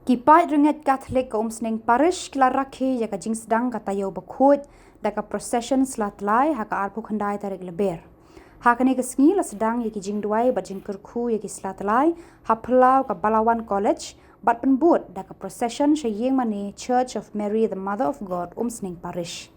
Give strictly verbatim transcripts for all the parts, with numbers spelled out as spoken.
Ki paid rengeit Katholik ka Umsning Parish ki la rakhe ïa ka jingsdang ka Taïew Bakhuid da ka procession Sla Tlai ha ka arphew khyndai tarik Lber. Ha kane ka sngi la sdang ïa ki jingduwai bad jingkyrkhu ïa ki Sla Tlai ha phyllaw ka Balawan College bad pynbud da ka procession sha ïingmane Church of Mary the Mother of God, Umsning Parish.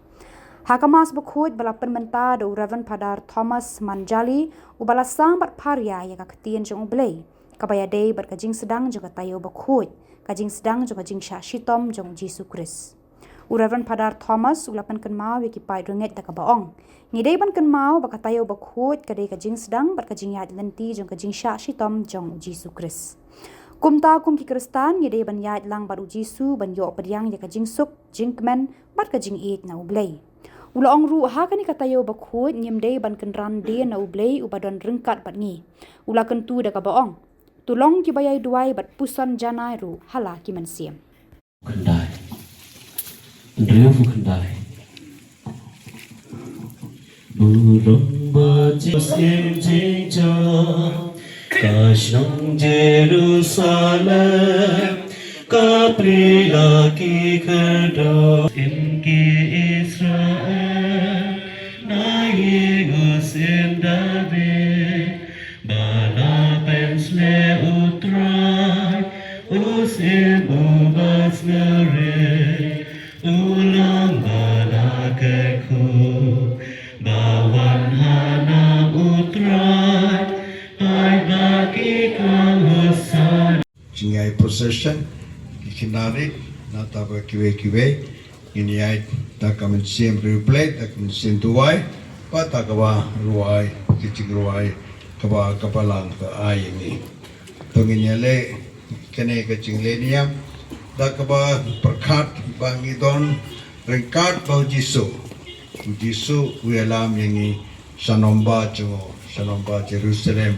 Ha ka Mass Bakhuid ba la pynmynta da u Reverend Father Thomas Manjali, uba la sam bad pharia ïa ka Ktien jong U Blei, kaba ïadei bad ka jingsdang jong ka Taïew Bakhuid, ka jingsdang jong ka jingshah shitom jong U Jisu Khrist. U Reverend Father Thomas u la pynkynmaw ïa ki paid rengeit da kaba ong, ngi dei ban kynmaw ba ka Taïew Bakhuid ka dei ka jingsdang bad ka jingïaid lynti jong ka jingshah shitom jong U Jisu Khrist. Kumta kum ki Khristan ngi dei ban ïaid lang bad U Jisu ban ïoh pdiang ïa ka jingsuk, jingkmen bad ka jingïeit na U Blei. U la ong ruh, ha kane ka Taïew Bakhuid ngim dei ban kynran die na U Blei uba don ryngkat bad ngi. U la kyntu da kaba ong, to long kiba ïai duwai bad puson janai ruh ha la ki mynsiem. Khyndai. Hynriewphew khyndai. Burom ba jingim jingjia, ka shnong Jerusalem ka plie la ki khyrdop. Im ki Israel na ïing u syiem David, ba la pynshlur U Trai, u syiem uba sngewrit, u long ba la kyrkhu, ba wan ha nam U Trai, paidbah ki khang Hosanna. Jingïaid procession, ki khynnah rit, nangta bad kiwei kiwei, ngin ïaid da ka mynsiem riewblei, da ka mynsiem duwai, bad da kaba rwai, ki jingrwai, kaba ka Balang ka ai ïa ngi. To ngin ïaleh kane ka jingleh niam, da kaba pyrkhat ba ngi don ryngkat bad U Jisu. U Jisu u ïalam ïa ngi sha nongbah jong u, sha nongbah Jerusalem.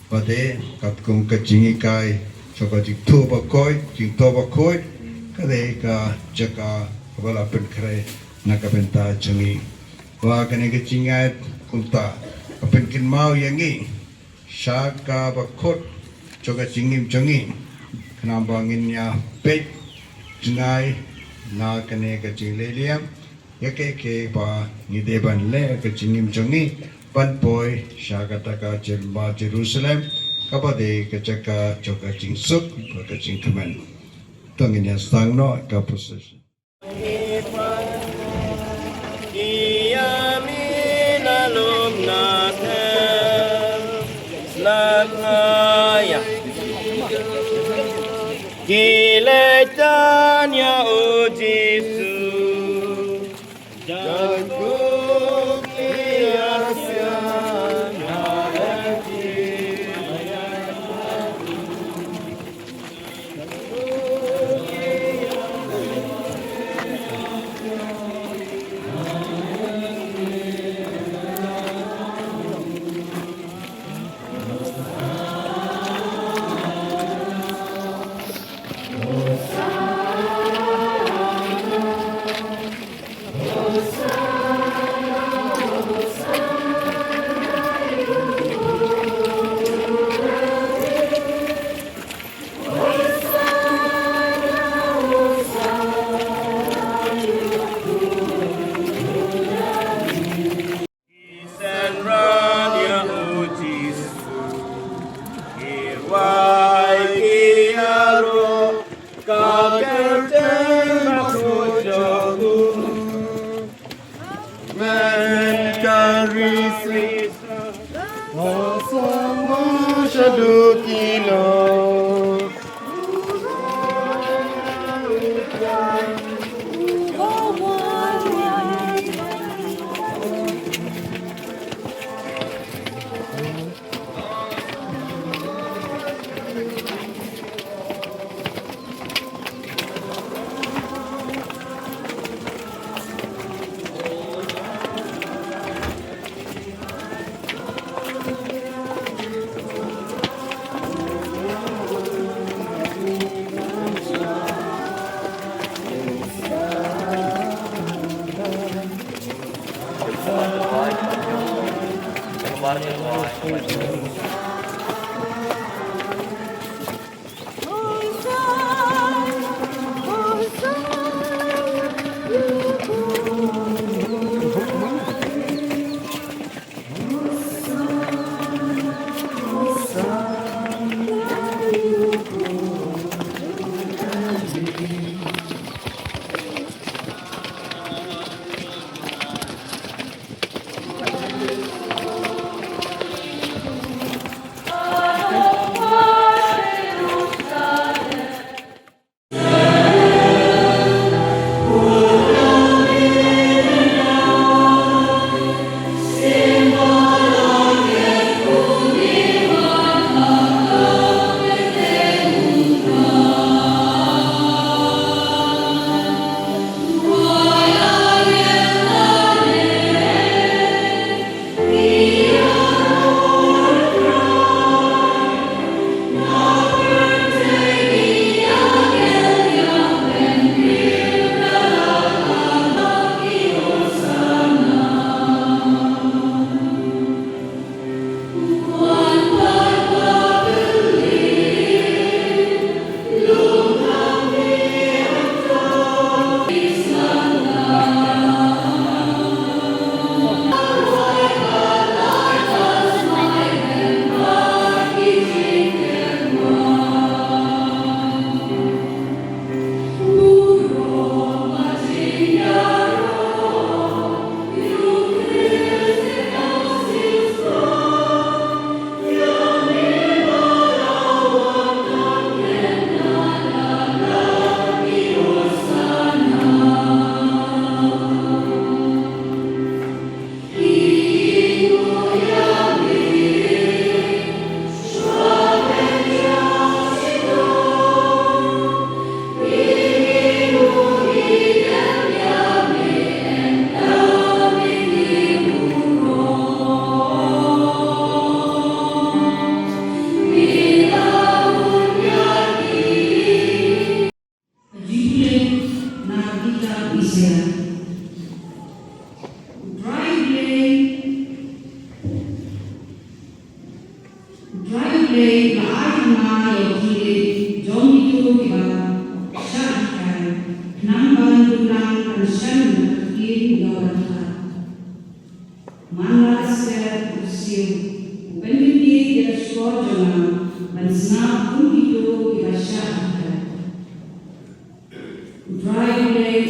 Bad te, katkum ka jinghikai jong ka Jingthoh Bakhuid, Jingthoh Bakhuid ka dei ka jaka kaba la pynkhreh na ka bynta jong ngi. Ba kane ka jingïaid kumta ka pynkynmaw ïa ngi sha kaba kut jong ka jingim jong ngi, khnang ba ngin ïa peit jngai na kane ka jingleh niam, ïa kaei kaei ba ngi dei ban leh ha ka jingim jong ngi ban poi sha kata ka Jer-, ba Jerusalem, kaba dei ka jaka jong ka jingsuk bad ka jingkmen. To ngin ïa sdang noh ka procession. Ki leit dan ïa u Jisu. Ki synran ïa u Jisu, ki rwai ki ïaroh, ka kyrteng bakhuid jong u. Men ka ri Israel, ka sngewbha shaduh ki long.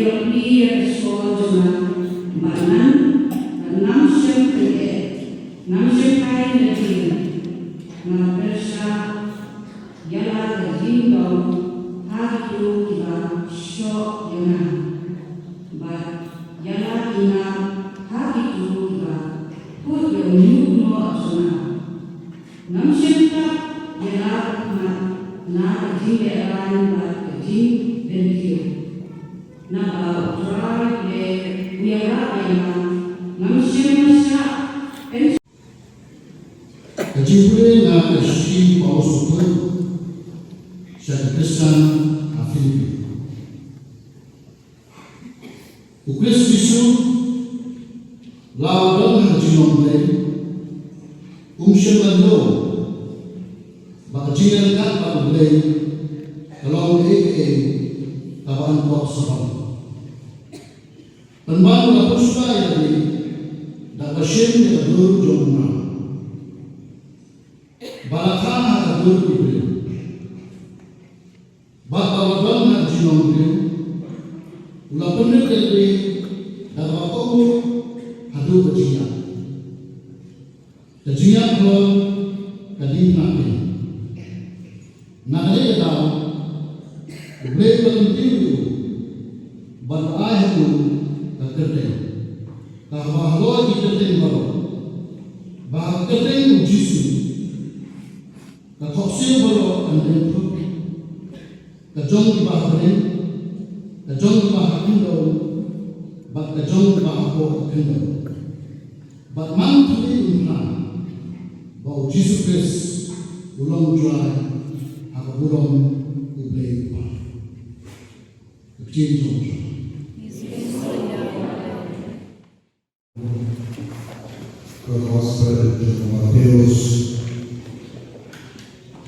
Ïa phi ïa ka shawl jong nga, bad ngan, bad ngam shym pyneh, ngam shym ai nadien. Nga pyrshah ïa la ka jingdom ha kito kiba shoh ïa nga, bad ïa la ki nap ha kito kiba put ïa u ñiuhnoh jong nga. Ngam shym tap ïa la ka khmat na ka jinglehraiñ bad ka jingdendih. Naba U Trai U Blei u ïarap ïa nga, ngam shym la shah pynshah. Ka jingpule na ka shithi u Paulus u Korinth sha ki Khristan ha Philippi. U Khrist Jisu, la u don ha ka jinglong Blei, um shym la ñiew ba ka jingïaryngkat bad U Blei ka long kaei kaei kaba yn pop shaphang. Pynban u la pynshukla ïa lade da kaba shim ïa ka dur jong u mrad, ba la kha ha ka dur ki briew. Bad ba la don ha ka jinglong briew, u la pynrit ïa lade da kaba kohnguh haduh ka jingïap, ka jingïap halor ka diengphna pdeng. Na kane ka daw U Blei u la kyntiew ïa u bad u ai ha u ka kyrteng kaba halor ki kyrteng baroh, ba ha ka kyrteng U Jisu ka khohsiew baroh kan bynthut, ka jong kiba ha bneng, ka jong kiba ha khyndew, bad ka jong kiba hapoh ka khyndew. Bad man khyndiat un phla ba U Jisu Khrist u long U Trai ha ka burom U Blei U Kpa. Ka ktien jong U Trai. Ka Gospel jong u Mathaios.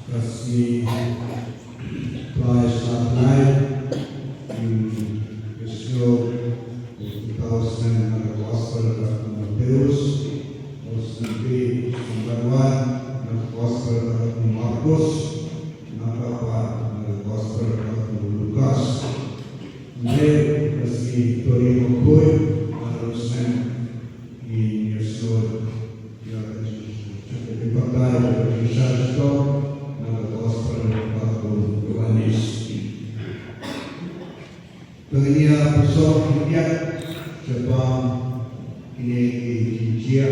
Ka sngi Trai Satlai, mm, ka shnong, ka snem na ka Gospel ka u Mathaios, ka snem bi, snem ba wan, na ka Gospel ka u Markos, na ka pat, na ka Gospel ka u Lukas. Nde ka sngi Tori Mokoi, na ka snem, Ngi ïa sngewthuh ïa ka jingshai, ïa ka jingbatai, ïa ka jingshai shitom na ka Gospel ba u Ïoannis. Te ngin ïa pyrshang khyndiat shaphang kine ki jingjia,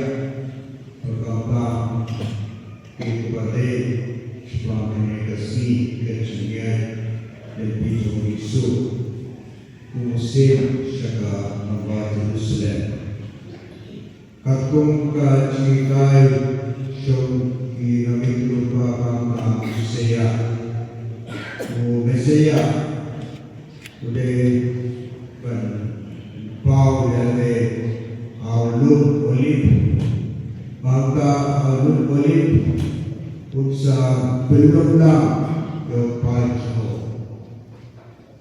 ba khamtam kiba dei shaphang kane ka sngi ka jingïaid lynti jong u Jisu, kum u siem sha ka nongbah Jerusalem. Katkum ka jinghikai jong ki nongïathuhlypa, ka Messiah, u Messiah u dei ban paw ïa lade ha u lum Olib. Bad ha u lum Olib un sa pynlong lang ïa u paid jong u.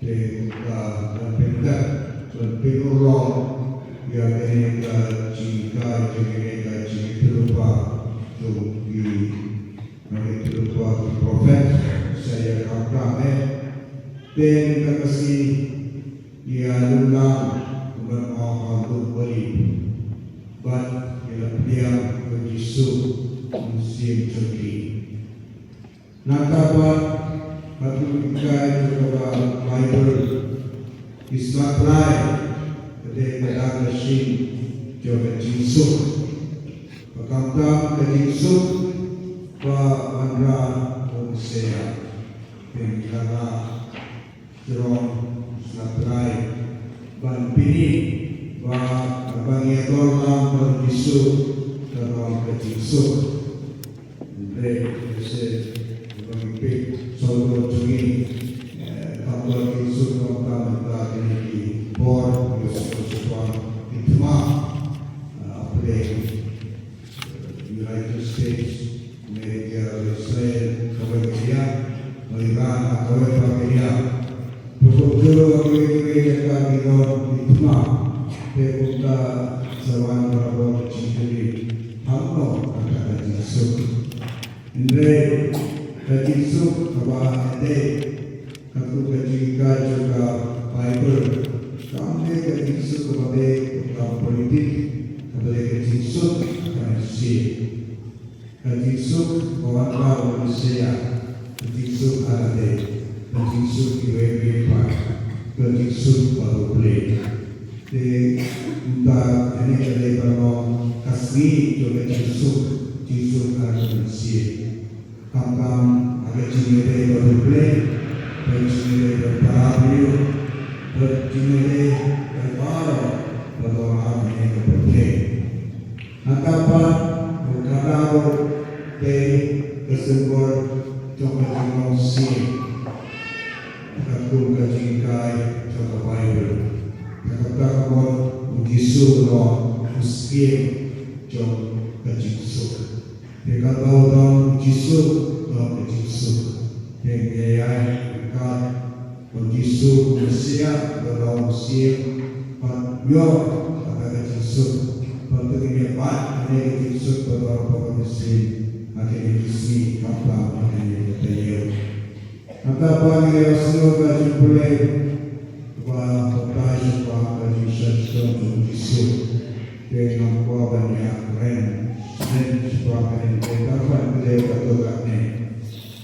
Te kumta ban pynkat, ban pynurlong ïa kane ka jinghikai, ïa kane ka jingïathuhlypa jong ki, ïa kane ka jingïathuhlypa ki prophet, sa ïa khamtam eh. Te mynta ka sngi ïa lum lang kumba ong ha u lum Olib. Bad ïa la pdiang ïa u Jisu, u Mynsiem jong ki. Nangta pat, ha ka jinghikai jong ka Baibl, ki Satlai, ka dei ka dang ka shin jong ka jingsuk. Ba khamtam ka jingsuk ba wanrah u Messiah. Pynkylla jrong Satlai ban pyni ba, ba ngi ïadon lang bad u Jisu ka long ka jingsuk. Hynrei lehse ba ngi peit sawdong jong ngi, eh, ka long ka jingsuk, ka long ka mynta kine ki bor, ki sawdong sawdong ki thma, eh, hapdeng United States, America, Israel, kawei ka ria, Iran, kawei pat ka ria. Pyrkhat jur ba kiwei kiwei jaka ki don ki thma, te kumta sa wan barabor ka jingkylli, hangno kata ka jingsuk. Hynrei ka jingsuk kaba ïadei, katkum ka jinghikai jong ka Baibl, kam Kaba dei ka politik, kaba dei ka jingsuk ka mynsiem. Ka jingsuk ba wan da u Messiah, ka jingsuk ha lade, ka jingsuk iwei pa iwei, ka jingsuk bad U Blei. Te mynta kane ka dei ban long ka sngi jong ka jingsuk, jingsuk ha ka mynsiem. Khamtam ha ka jingïadei bad U Blei, ka jingïadei bad para briew, ka jingïadei bad baroh ba don ha kane ka pyrthei. Nangta pat, ka dei ruh te ka symbol jong ka jinglong siem katkum ka jinghikai jong ka Baibl. Kata ka mut u Jisu u long u siem jong ka jingsuk. Te kata u don u Jisu, u don ka jingsuk. Te ngi ïa ïaid ryngkat bad u Jisu u Messiah, uba don u siem bad ïoh kata ka jingsuk. Bad to ngin ïa bat kane ka jingsuk ba don ha ka mynsiem ha kine ki sngi, khamtam ha kane ka taïew. Nangta pat ngin ïa sngewthuh ka jingpule ba baptais shaphang ka jingshah shitom jong u Jisu. Te ngam kwah ban ïa kren shaphang kane, te tang ban pule katto katne.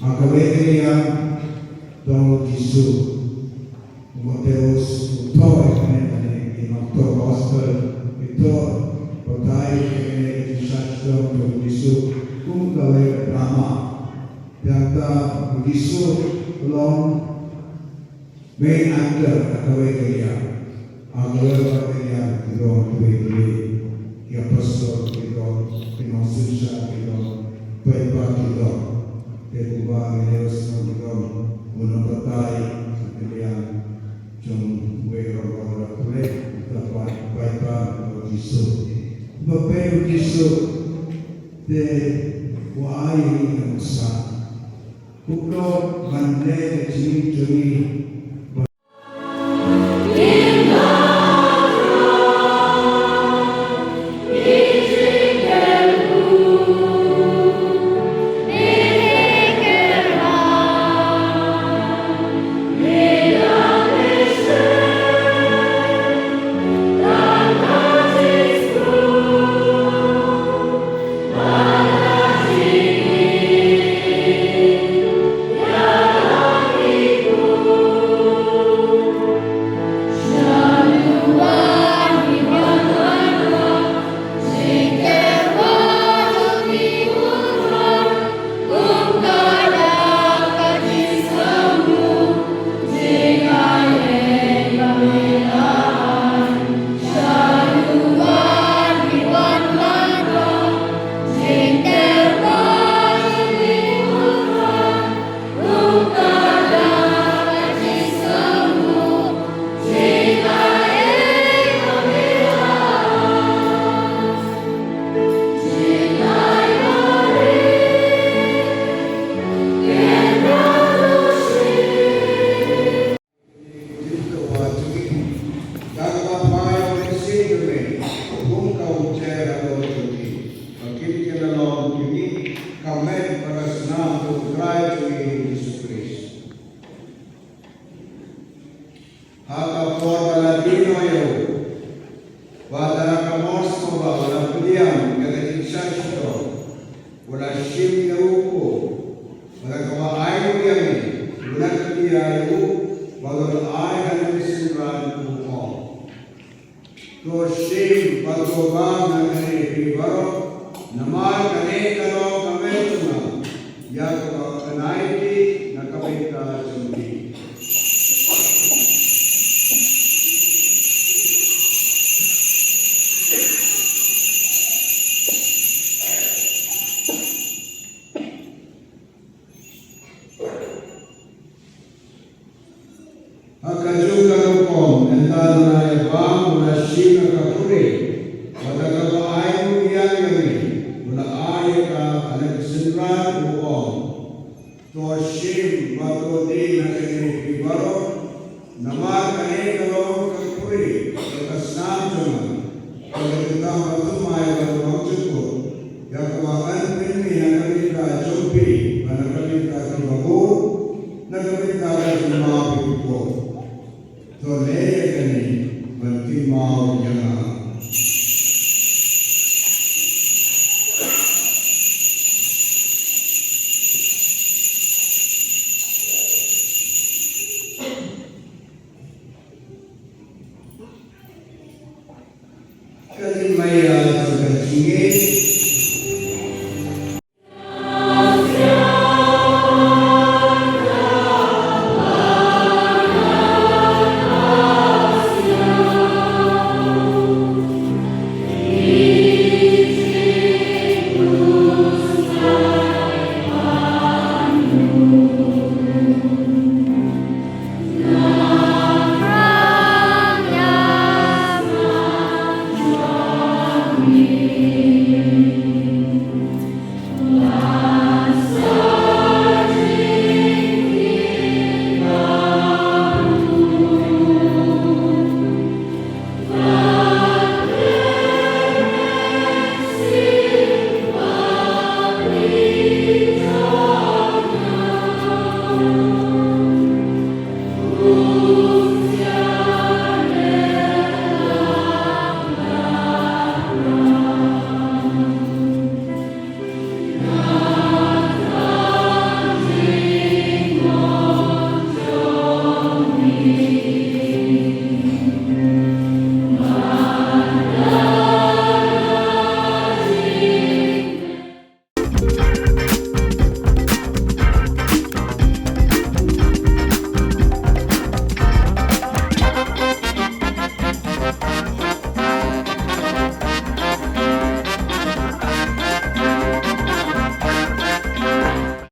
Ha kawei ka liang, don u Jisu. U Mathaios u thoh ïa kane, kane ki nongthoh gospel ki thoh batai ïa kane ka jingshah shitom jong u Jisu kum kawei ka drama. Te nangta u Jisu u long main actor ha kawei ka liang. Ha kawei pat ka liang ki don kiwei kiwei, ki apostol ki don, ki nongsynshar ki don, paidbah ki don. Te kumba ngi la ïohsngew ki don u nongbatai ha ka liang jong uwei u rangbah u la pule, nangta pat paidbah u Jisu. Kumba peit u Jisu te u ai ïa ngi ka nuksa. Kumno ban leh ka jingim jong ngi. Ka met bad ka snam jong U Trai jong ngi Jisu Khrist. Ha ka por ba la die noh ïa u, bad da ka mor sngewbha u la pdiang ïa ka jingshah shitom, u la shim ïa u, bad da kaba ai u ïa ngi, u la kylli ïa u, bad u la ai ha ngi synran u ong. To shim bad to bam na kane phi baroh, namar kane ka long ka met jong nga, ïa kaba pyni phi na ka bynta jong ngi. Ha kajuh ka rukom, ynda u la ïa bam u la shim ïa ka khublei, bad da kaba ai u ïa ngi, u la ai ïa ka ha ngi synran u ong. To shim bad to die na kane phi baroh, namar kane ka long ka khublei bad ka snam jong nga. Kaba dei tang ban thymmai bad ban jukut ïa kaba ngan pyni na ka bynta jong phi bad na ka bynta kiba bun, na ka bynta ka jingma phi baroh. To leh ïa kane ban kynmaw ïa nga. Ka jingmaïa jong ka jingim